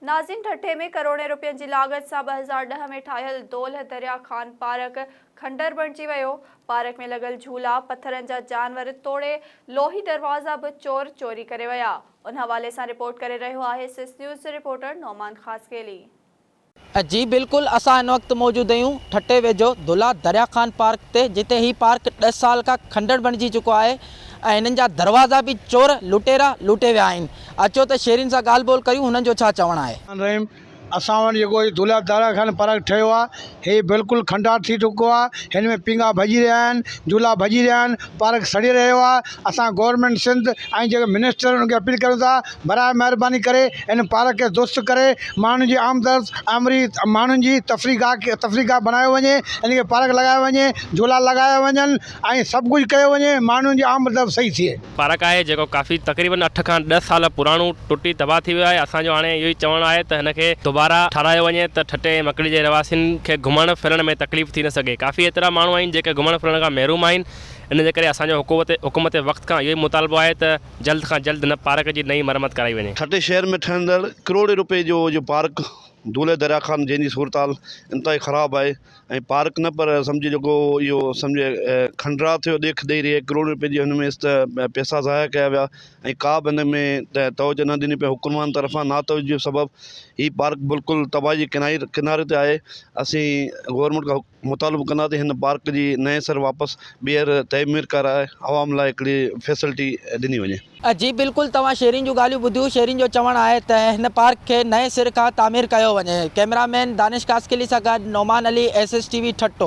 ناظرين ٺٽي ۾ ڪروڙين روپين جي لاڳت سان 2010 ۾ ٺاهيل دولهه دريا خان پارڪ کنڊر بڻجي ويو، پارڪ ۾ لڳل جهولا، پٿرن جا جانور توڙي لوهي دروازا به چور چوري ڪري ويا. ان حوالي سان رپورٽ ڪري رهيو آهي سس نيوز جو رپورٽر نعمان خاصخيلي. جي بلڪل اسان هن وقت موجود آهيون ٺٽي ويجهو دولهه دريا خان پارڪ تي جتي هي پارڪ ڏهه سال کان کنڊر بڻجي چڪو آهي ۽ هنن جا دروازا به چور لٽيرا لوٽي ويا آهن اچو ته شهرين سان ڳالهه ٻولهه ڪريون هنن جو ڇا چوڻ آهي. رحيم اسان وٽ جيڪو هي دولهه دريا خان پارڪ ٺهيو آهي هي بلڪل کنڊار ٿي چڪو آهي هن ۾ پينگها ڀڄي رهيا آهن جهولا ڀڄي رهيا آهن پارڪ سڙي رهيو آهي اسان گورنمينٽ سنڌ ۽ جيڪي منسٽر آهن انهن کي اپيل ڪريون ٿا براء مهرباني ڪري ان پارڪ کي درست ڪري ماڻهن جي آمدرفت آمري ماڻهن جي تفريح گاهه کي تفريح گاهه بڻايو وڃي ان کي پارڪ لڳايو وڃي جهولا لڳايا وڃن ۽ سڀ ڪجهه ڪيو وڃي ماڻهن جي آمدرفت صحيح ٿئي. پارڪ آهي جيڪو ڪافي تقريبن اٺ کان ڏھ سال پراڻو ٽٽي تباھ ٿي ويو آهي اسان جو هاڻي اهو ئي چوڻ آهي ته هن کي دوباره ٺارايو وڃي ته ٺٽي ۽ مڪلي جي رهواسين کي گهمڻ ڦرڻ ۾ تڪليف ٿي نه سگهي ڪافي ايترا ماڻهو آهن جيڪي گهمڻ ڦرڻ کان محروم آهن ان جي ڪري اسان جو حڪومت وقت کان اهو ئي مطالبو آهي ته جلد کان جلد هن پارڪ جي نئين مرمت ڪرائي وڃي. ٺٽي شهر ۾ ٺهندڙ ڪروڙين روپين جو اهو پارڪ دولهه دريا خان جنهن جي صورتحال انتهائي خراب آهي ۽ پارڪ نه پر سمجهه جيڪو اهو سمجهه کنڊرات جو ڏيک ڏئي رهي آهي ڪروڙين روپين جي هن ۾ پئسا ضايع ڪيا ويا ۽ ڪا به هن ۾ توجه نه ڏني پئي حڪمران طرفان ناتوجهي سبب هي پارڪ بلڪل تباهي جي ڪناري تي آهي اسين گورنمينٽ کان مطالبو ڪندا ته هن پارڪ جي نئين سر واپس ٻيهر تعمير ڪرائي عوام لاء هڪڙي فيسلٽي ڏني وڃي. جي بلڪل توهان شهرين جون ڳالهيون ٻڌيون شهرين جو چوڻ آهي ته هن پارڪ کي نئين سر کان تعمير ڪيو وڃي ڪئميرا مين دانش خاصخيلي سان گڏ Noman Ali S S T V Thatta.